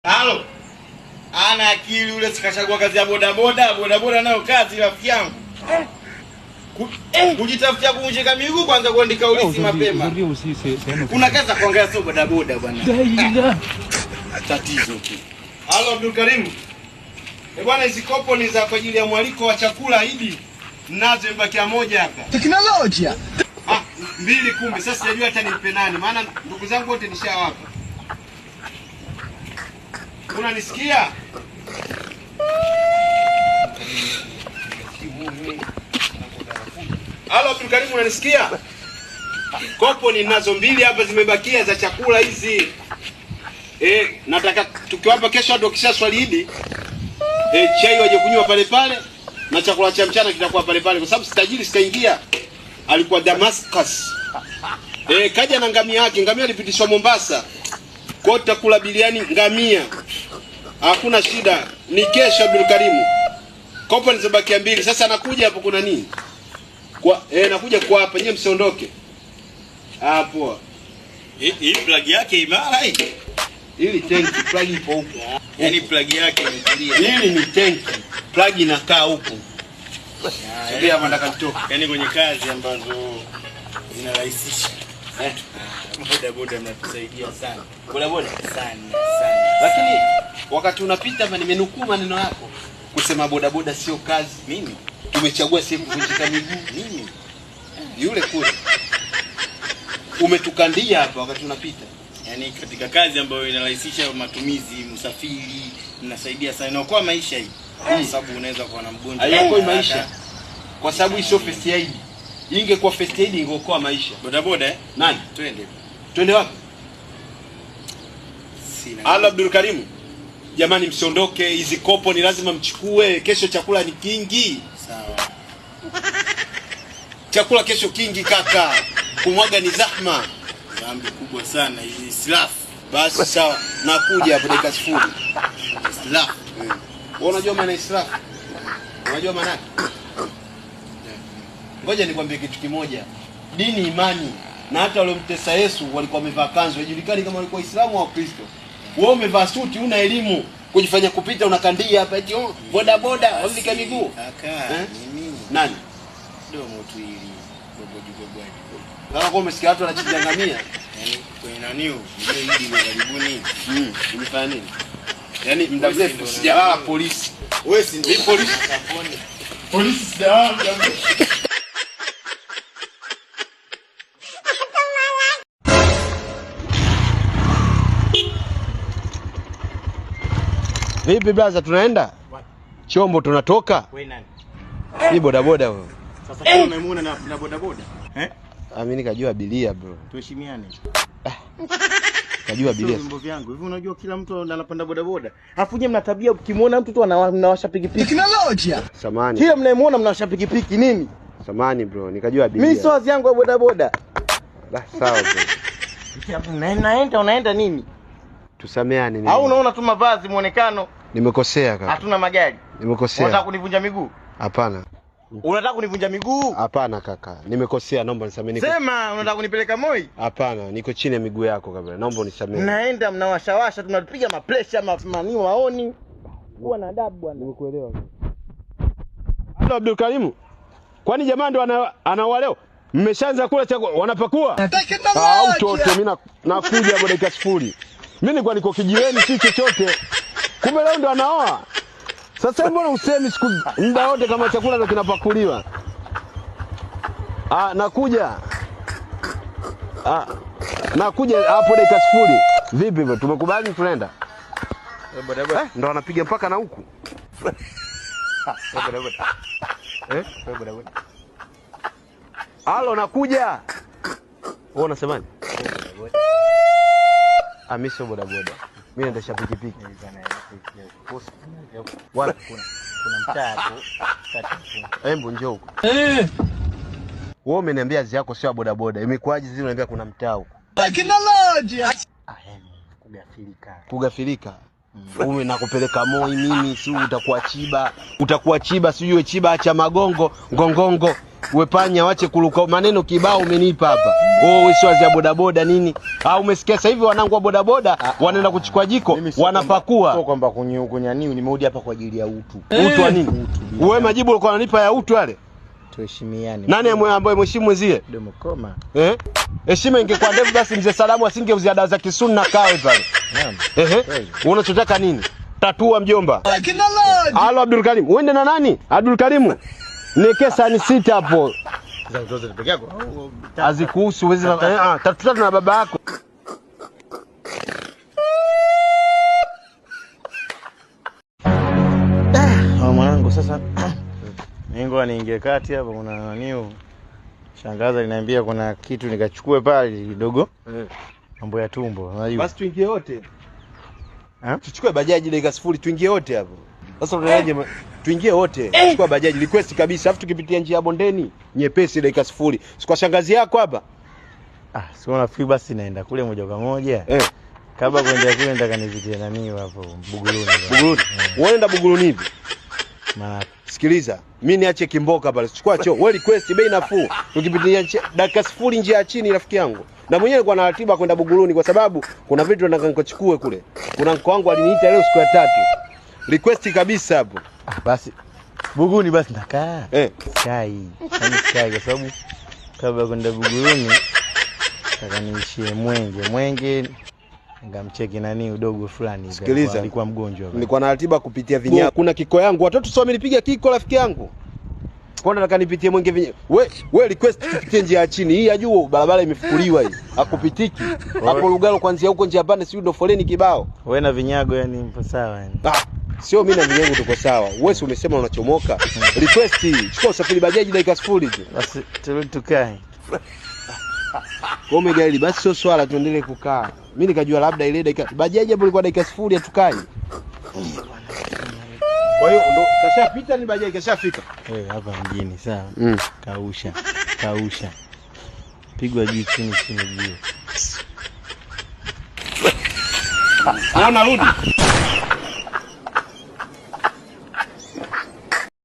Halo. Ana akili yule, sikachagua kazi ya boda boda, boda boda nayo kazi rafiki yangu. Kujitafutia kuvunjika miguu kwanza kuandika ulisi mapema. Kuna kazi kuangalia sio boda boda bwana. Tatizo tu. Halo Abdul Karim. Eh bwana, hizi kopo ni za kwa ajili ya mwaliko wa chakula Idi. Nazo imebakia moja hapa. Teknolojia. Ah, mbili kumbe. Sasa sijajua hata nimpe nani, maana ndugu zangu wote nishawapa. Unanisikia? Halo Abdul Karim, unanisikia? Kopo ninazo mbili hapa zimebakia za chakula hizi. Nataka tukiwapa kesho watu wakisha swali Idi, chai waje kunywa pale pale na chakula cha mchana kitakuwa pale pale, kwa sababu sitajiri sikaingia. Alikuwa Damascus. Kaja na ngamia yake, ngamia alipitishwa Mombasa. Kwa tutakula biliani ngamia. Hakuna shida. Ni kesho Abdul Karim. Kopo nizobakia mbili. Sasa nakuja hapo kuna nini? Kwa nakuja kwa hapa, nyie msiondoke. Ah poa. Hii plug yake imara hii. Hili tanki plug ipo huko. Yaani plug yake imetulia. Hili ni tanki. Plug inakaa huko. Subiri hapa nataka nitoke. Yaani kwenye kazi ambazo zinarahisisha. Boda boda mnatusaidia sana. Boda boda sana sana. Lakini wakati unapita hapa nimenukuu maneno yako kusema boda boda sio kazi. Mimi tumechagua sehemu kuvunjika miguu. Mimi yule kule umetukandia hapa wakati unapita. Yaani katika kazi ambayo inarahisisha matumizi, msafiri, mnasaidia sana. Inaokoa maisha hii. Kwa sababu unaweza kuwa na mgonjwa. Haiokoa maisha. Kwa sababu hii sio first aid. Ingekuwa first aid ingeokoa maisha. Boda boda eh? Nani? Twende. Twende wapi? Sina. Halo Abdul Karim. Jamani msiondoke, hizi kopo ni lazima mchukue, kesho chakula ni kingi. Sawa. Chakula kesho kingi kaka. Kumwaga ni zahma. Dhambi kubwa sana hizi israfu. Basi sawa, nakuja hapo dakika 0. Israfu. Wewe unajua maana israfu? Unajua maana yake? Ngoja nikwambie kitu kimoja. Dini imani, na hata waliomtesa Yesu walikuwa wamevaa kanzu, haijulikani kama walikuwa Waislamu au Kristo. Wewe umevaa suti, una elimu, kujifanya kupita unakandia hapa eti oh, boda boda, wamlika miguu. Kaka, mimi nani? Domo tu hili. Bobo bobo. Kama kwa umesikia watu wanachinja ngamia, yaani kwenye nani huyo? Ile hili karibuni. Umefanya nini? Yaani muda mrefu sijalala polisi. Wewe si ndio polisi? Polisi sijalala muda mrefu. Vipi brother, tunaenda? Chombo tunatoka? Wewe nani? Ni boda boda wewe. Sasa kama umemuona na boda boda? Eh? Ah, mimi nikajua abiria bro. Tuheshimiane. Kajua abiria. Sio vyombo vyangu. Hivi unajua kila mtu anapanda boda boda. Alafu nyie mna tabia ukimuona mtu tu anawasha pikipiki. Teknolojia. Samani. Kila mnayemuona mnawasha pikipiki nini? Samani bro, nikajua abiria. Mimi sio wazi yangu ya boda boda. La, sawa bro. Naenda unaenda nini? Tusameane nini? Au unaona tu mavazi muonekano? Nimekosea kaka. Hatuna magari. Nimekosea. Unataka kunivunja miguu? Hapana. Unataka kunivunja miguu? Hapana kaka. Nimekosea, naomba nisamehe. Sema unataka kunipeleka Moi? Hapana, niko chini ya miguu yako kabla. Naomba unisamehe. Naenda mnawashawasha, tunapiga mapresha, mani waoni. Kuwa na adabu bwana. Nimekuelewa. Halo Abdul Karim. Kwani jamaa ndo anaoa leo? Mmeshaanza kula chakula, wanapakua? Teknolojia. Au toto mimi nakuja hapo dakika 0. Mimi nilikuwa niko kijiweni si chochote. Kumbe leo ndo anaoa. Sasa mbona usemi siku muda wote kama chakula ndo kinapakuliwa? Ah, nakuja. Ah, nakuja hapo dakika 0. Vipi bro, tumekubali tunaenda? Boda boda. Ndo anapiga mpaka na huku. Boda boda. Eh? Boda boda. Halo, nakuja. Wewe unasemaje? Ah, mimi sio boda boda. Mimi naendesha pikipiki. Wala kuna mtaa hapo. Hebu njoo huko. Wewe umeniambia kazi yako sio boda boda. Imekuaje sisi unaniambia kuna mtaa huko? Teknolojia. Ah, yani kugafilika. Kugafilika. Ume nakupeleka Moi mimi, si utakuwa chiba. Utakuwa chiba, sijui chiba acha magongo, ngongongo. We panya wache kuruka maneno kibao umenipa hapa. Oh, wewe sio ya bodaboda nini? Ah, umesikia sasa hivi wanangu wa bodaboda wanaenda kuchukua jiko, wanapakua. Sio kwamba kunyani, nimerudi hapa kwa ajili ya utu. Utu wa nini? Wewe majibu ulikuwa unanipa ya utu yale? Tuheshimiane. Nani ambaye mheshimu mwenzie? Domo koma. Eh? Heshima ingekuwa ndefu basi mzee Salamu asingeuzia dawa za kisunna kawe pale. Naam. Ehe. Unachotaka nini? Tatua mjomba. Teknolojia. Halo Abdul Karim. Uende na nani? Abdul Karim. Niwekee sahani 6 hapo. Za utoze peke yako. Azikuhusu uweze tatu tatu na baba yako. Ah, mwanangu sasa ningoa niingie kati hapa kuna nani shangaza liniambia kuna kitu nikachukue pale kidogo. Mambo ya tumbo, unajua. Basi tuingie wote. Tuchukue bajaji dakika 0 tuingie wote hapo. Sasa tunaje tuingie wote. Chukua bajaji request kabisa afu tukipitia njia ya bondeni nyepesi dakika 0. Si kwa shangazi yako hapa? Ah, sio nafikiri basi naenda kule moja kwa moja. Kabla kwenda kule nataka nipitie nani hapo Buguruni. Buguruni. Unaenda Buguruni hivi? Maana sikiliza, mimi niache kimboka pale. Chukua choo. Wewe request bei nafuu. Tukipitia dakika 0 njia ya chini rafiki yangu. Na mwenyewe nilikuwa na ratiba kwenda Buguruni kwa sababu kuna vitu nataka nikachukue kule. Kuna mko wangu aliniita leo siku ya 3. Request kabisa hapo. Basi Buguruni basi nakaa. Sky. Yaani sky kwa sababu kabla kwenda Buguruni nataka niishie Mwenge. Mwenge ngamcheki nani udogo fulani. Sikiliza, alikuwa mgonjwa. Nilikuwa na ratiba kupitia Vinyago. Kuna kiko yangu. Watoto sio wamenipiga kiko rafiki yangu. Kwa nini nataka nipitie Mwenge Vinyago? We request tupitie njia ya chini. Hii ya juu barabara imefukuliwa hii. Hakupitiki. Hapo Lugalo kuanzia huko njia pande sio ndo foleni kibao. Wewe na Vinyago yani mpo sawa yani. Ah, sio mimi na Vinyago tuko sawa. Wewe si umesema unachomoka. Request chukua usafiri bajaji dakika 0 tu. Basi tukae. Kwa umegaili basi sio swala tuendelee kukaa. Mimi nikajua labda ile dakika bajaji hapo ilikuwa dakika 0 hatukai. Kwa hiyo ndo kashapita ni bajaji kashafika. Hapa mjini sawa. Kausha. Kausha. Pigwa juu chini chini juu. Naona rudi.